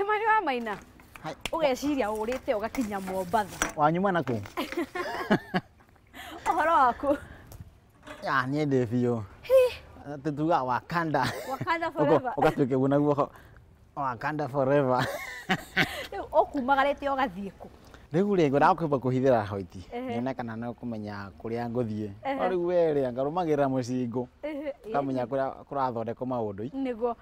Kimani wa Maina. Ugeciria urite ugakinya Mombatha. Wanyuma naku? Uhoro waku? Ya nie ndi biũ. Tutuga Wakanda. Wakanda forever. Ugatuike guo naguo Wakanda forever. Riu ukumagarite ugathie ku? Riu ri ngwenda kwamba kuhithira hoiti. Nyone kana no kumenya kuria nguthie. No riu we ri ngarumagira mucingo. Kamenya kuria kurathondekwo maundu. Niguo.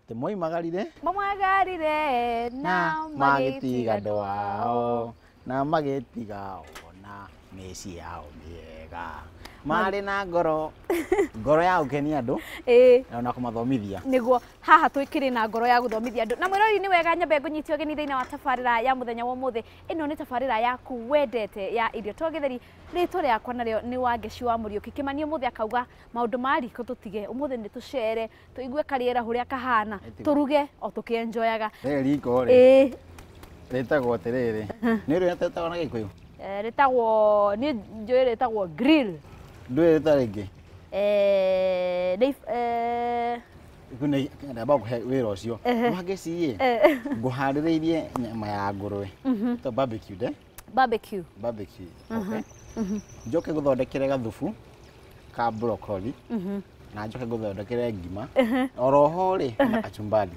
Te moimagarire. Moimagarire na magitiga andu ao na magitiga ona mĩciĩ yao mĩega. Marĩ na ngoro ngoro ya gũkenia andũ na kũmathomithia. Niguo haha twikiri na ngoro ya guthomithia andu. Na mwirori ni wega nyambe ngunyite ũgeni thĩinĩ wa tabarĩra ya muthenya wa ũmũthĩ. Ĩno nĩ tabarĩra yaku wendete ya irio to gĩtheri. Rĩtwa rĩakwa narĩo nĩ Wangeci wa Mũriũki. Kĩmani ũmũthĩ akauga maũndũ ma riko tũtige, ũmũthĩ nĩ tũcere tũigue karĩera ũrĩa kahana, tũruge o tũkĩenjoyaga. Rĩrĩ riko rĩ rĩtagwo atĩrĩrĩ, nĩ ũrĩ rĩtagwo na Gĩkũyũ? Rĩtagwo, niĩ njũĩ rĩtagwo grill. Ndũĩ rĩtwa rĩngĩ? Ndamba kũhe wĩra ũcio. Wangeci ĩ, ngũharĩrĩirie nyama ya ngũrwe. To barbecue de? Barbecue. Barbecue. Okay. Njoke ngũthondekere gathubu ka broccoli. Na njoke ngũthondekere ngima. Oroho rĩ na kachumbari.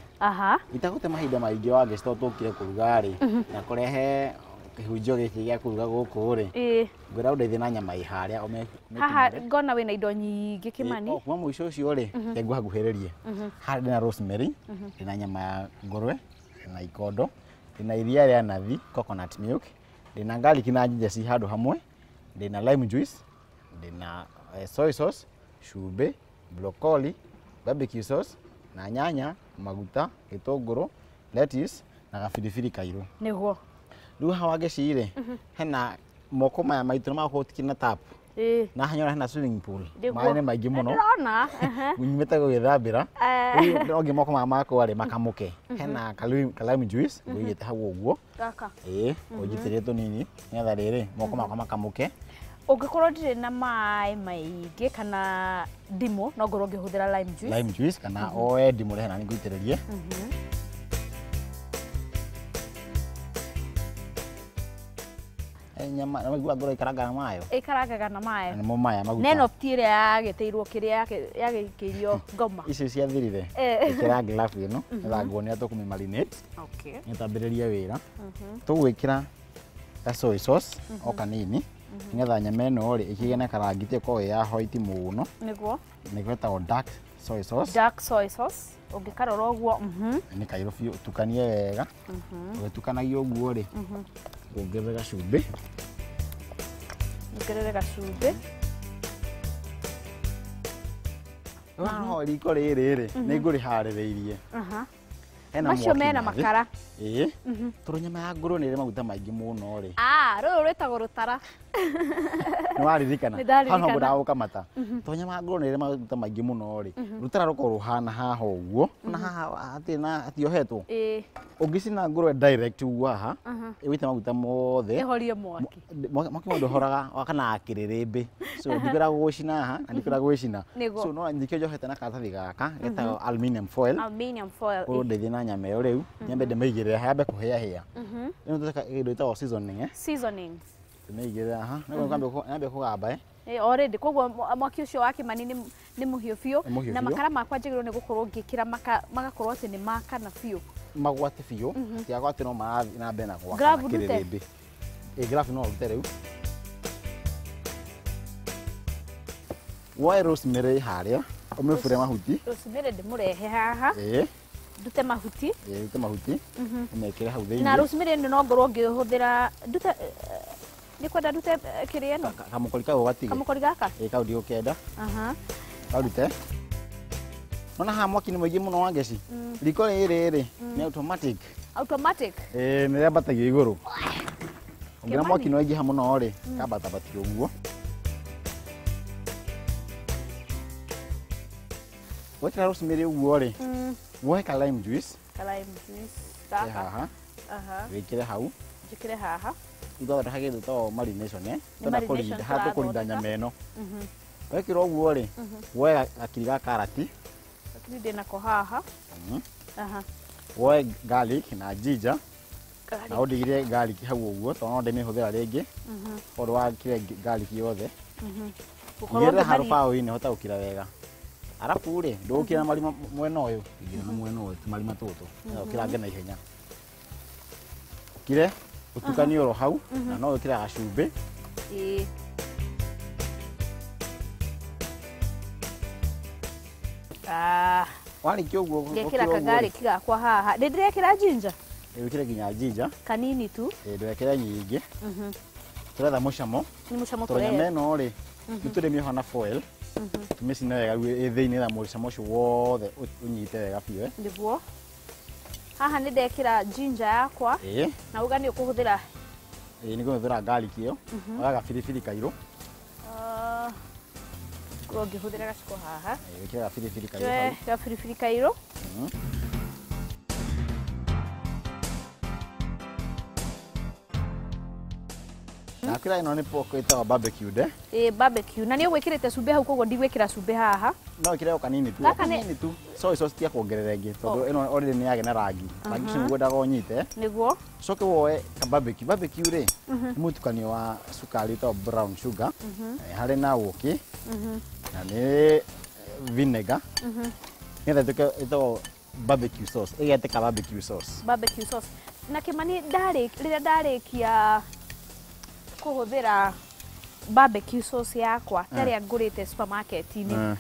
Itagũte mahinda maingĩ Wangeci tondũ tũkire kũruga rĩ na kũrehe kĩhunjio gĩkĩ gĩa kũruga gũkũ rĩ. Ngwĩra ũndeithie na nyama ĩ harĩa. Haha ngona wĩna indo nyingĩ Kĩmani. Kuma mũico ũcio rĩ, reke ngũhakuhĩrĩrie. Haha ndĩna rosemary, ndĩna nyama ya ngũrwe, ndĩna ikondo, ndĩna iria rĩa nathi, coconut milk, ndĩna garlic na ginger ci handũ hamwe, ndĩna lime juice, ndĩna soy sauce, cumbĩ, broccoli, barbecue sauce, na nyanya, maguta, gĩtũngũrũ, lettuce na gabiribiri kairũ. Nĩguo. Rĩu haha Wangeci rĩ, hena moko maya maitũ nĩmagakorwo gũtikĩrĩ na tap. Na hanyora hena swimming pool. Maĩ nĩ maingĩ mũno. Ndĩrona. Nyumĩte gũgĩthambĩra. Rĩu no nginya moko maya makwa rĩ makamũke. Hena ka lime juice ngũigĩte hau ũguo. Gaka. Ũnjitĩrĩrie tũnini nĩgetha rĩrĩ moko makwa makamũke. Ũngĩkorwo ndirĩ na maĩ maingĩ kana ndimũ no ngorwo ngĩhũthĩra lime juice. Lime juice kana oe ndimũ rehe na nĩngũitĩrĩrie. Nyama na maigua ngoro ikarangaga mayo. Ikarangaga na mayo. Nĩmo maya maguta. Neno ti ĩrĩa yagĩtĩirwo kĩrĩa yagĩikĩirio ngoma. Icio ciathirire. Ĩkĩra glavu ĩno nĩgetha nguonia tũkũmĩ marinate. Okay. Nĩtambĩrĩrie wĩra. Tũgwĩkĩra ka soy sauce o kanini nĩgetha nyama ĩno rĩ ĩkĩgĩe na karangi ti ĩkorwo ĩ ya white mũno. Nĩguo. Nĩguo ĩtagwo dark soy sauce. Dark soy sauce. Ũngĩkarora ũguo. Nĩ kairũ biũ, tukanie wega. Ũgĩtukanagia ũguo rĩ, wongerere gacumbĩ. Wongerere gacumbĩ. No riko rĩrĩ rĩ, nĩ ngũrĩharĩrĩirie. Macio mena makara. Tondũ nyama ya ngũrwe nĩ ĩrĩ maguta maingĩ mũno rĩ. Rũrũ rwĩtagwo rũtara. Nĩ waririkana? Hau no ngwendaga gũkamata. Tondũ nyama ya ngũrwe nĩ ĩrĩ maguta maingĩ mũno rĩ, rũtara rũkoragwo rũhana haha ũguo, ona haha hatirĩ na hatiohetwo. Ũngĩcina ngũrwe direct ũguo haha, ĩgũita maguta mothe. Ĩhorie mwaki. Mwaki ndũhoraga wakanaga kĩrĩrĩmbĩ. So ndikwenda gũgũcina haha na ndikwenda gwĩcina. So no nĩkĩo njohete na karatathi gaka getagwo aluminium foil. Aluminium foil. Ũndeithie na nyama ĩyo rĩu, nyambe ndĩmĩigĩrĩre haha yambe kũhĩahĩa. Ĩno tũreka kĩndũ gĩtagwo seasoning. Seasonings. Ndĩmĩigĩrĩre haha. Nĩguo kũgamba. Already koguo mwaki ũcio wa Kĩmani nĩ mũhiũ biũ na makara makwa njagĩrĩirwo nĩ gũkorwo ngĩkĩra magakorwo atĩ nĩ makana biũ. Magwate biũ, tigakorwo atĩ no marathiĩ na mbere na gwakana kĩrĩrĩmbĩ. Glavu no ũrute rĩu. Woe rosemary harĩa, ũmĩbure mahuti. Rosemary ndĩmũrehe haha. Ndute mahuti. Ndute mahuti. Ũmekĩre hau thĩinĩ. Na rosemary ĩno no ngorwo ngĩhũthĩra ndute nĩ kwenda ndute kĩrĩa ĩno? Kamũkori kau ũgatige. Kamũkori gaka? Kau ndigũkenda. Karute. Nona haha mwaki nĩ mũingĩ mũno Wangeci. Riko rĩrĩ rĩ nĩ automatic. Automatic? Nĩ rĩambatagio igũrũ. Ũngĩona mwaki nĩ waingĩha mũno rĩ, kambatambatio ũguo. Wekĩra rosemary ũguo rĩ, woe ka lime juice. Ka lime juice gaka. Haha. Wĩkĩre hau. Njĩkĩre haha. Ithondeka kĩndũ gĩtagwo marination. Tũrenda kũrinda, haha tũkũrinda nyama ĩno. Wekĩra ũguo rĩ, woe gakiri ga karati. Gakiri ndĩnako haha. Woe garlic na ginger na ũndigire garlic hau ũguo tondũ no ndĩmĩhũthĩra rĩngĩ. Ũndũ wa kire garlic yothe. Igĩrĩra handũ baũ-inĩ hote gũkira wega. Arabu rĩ, ndũgũkira na marima mwena ũyũ, igĩrĩra na mwena ũyũ tũmarima tũtũ, nĩgetha ũkirange na ihenya. Ũkire, ũtukanie oro hau, na no wĩkĩre gacumbĩ. Ĩĩ. Warĩkia ũguo Ngekĩra kagarlic gakwa haha. Nĩ ndĩrekĩra ginger? Wĩkĩre nginya ginger. Kanini tu. Ĩĩ, ndũgekĩre nyingĩ. Tũretha mũcamo. Nĩ mũcamo Tondũ nyama tũretha. ĩno rĩ, nĩ tũrĩmĩoha na foil. Tũmĩcine wega rĩu ĩ thĩinĩ nĩgetha mũcamo ũcio wothe ũnyite wega biũ. Nĩguo. Haha nĩ ndekĩra ginger yakwa. Ĩĩ. Na uga nĩ ũkũhũthĩra. Ĩĩ, nĩ ngũhũthĩra garlic ĩyo. Oya gabiribiri kairũ. Korwo ngĩhũthĩra gaciko haha. Ĩĩ, wĩkĩre gabiribiri kairũ Njoe hau. gabiribiri kairũ. Na kĩrĩa ĩno nĩ pork ĩtagwo barbecue de. Ĩĩ, barbecue. Na nĩ ũgwĩkĩrĩte cumbĩ hau koguo ndigwĩkĩra cumbĩ haha. No ĩkĩre o kanini tu. Gaka nĩ Kanini tu. Soy sauce ti ya kuongerera ĩngĩ tondũ ĩno already nĩ yagĩa na rangi. Rangi ũcio nĩguo wendaga ũnyite. Nĩguo. Ũcoke woe ka barbecue. Barbecue rĩ, nĩ mũtukanio wa cukari wĩtagwo brown sugar. Harĩ na ũkĩ. Na nĩ vinegar. Nĩgetha ĩtuĩke ĩtagwo barbecue sauce. Ĩgetĩka barbecue sauce. Barbecue sauce. Na Kĩmani rĩrĩa ndarĩkia kũhũthĩra barbecue sauce yakwa ta ĩrĩa ngũrĩte supermarket-inĩ,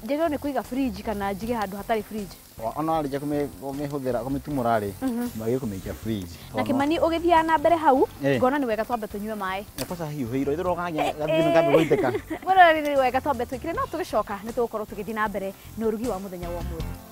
njagĩrĩirwo nĩ kũiga fridge kana njige handũ hatarĩ fridge? Ona warĩkia kũmĩhũthĩra kũmĩtumũra rĩ, wagĩrĩirwo kũmĩikia fridge. Na Kĩmani ũgĩthiaga na mbere hau, ngona nĩ wega twambe tũnyue maĩ. Na kwanza hiũhĩirwo ithuĩ ũrokanya gathino kambe gũitĩka. Mwĩroreri nĩ wega twambe twĩkĩre, no tũgĩcoka nĩ tũgũkorwo tũgĩthiĩ na mbere na ũrugi wa mũthenya wa ũmũthĩ.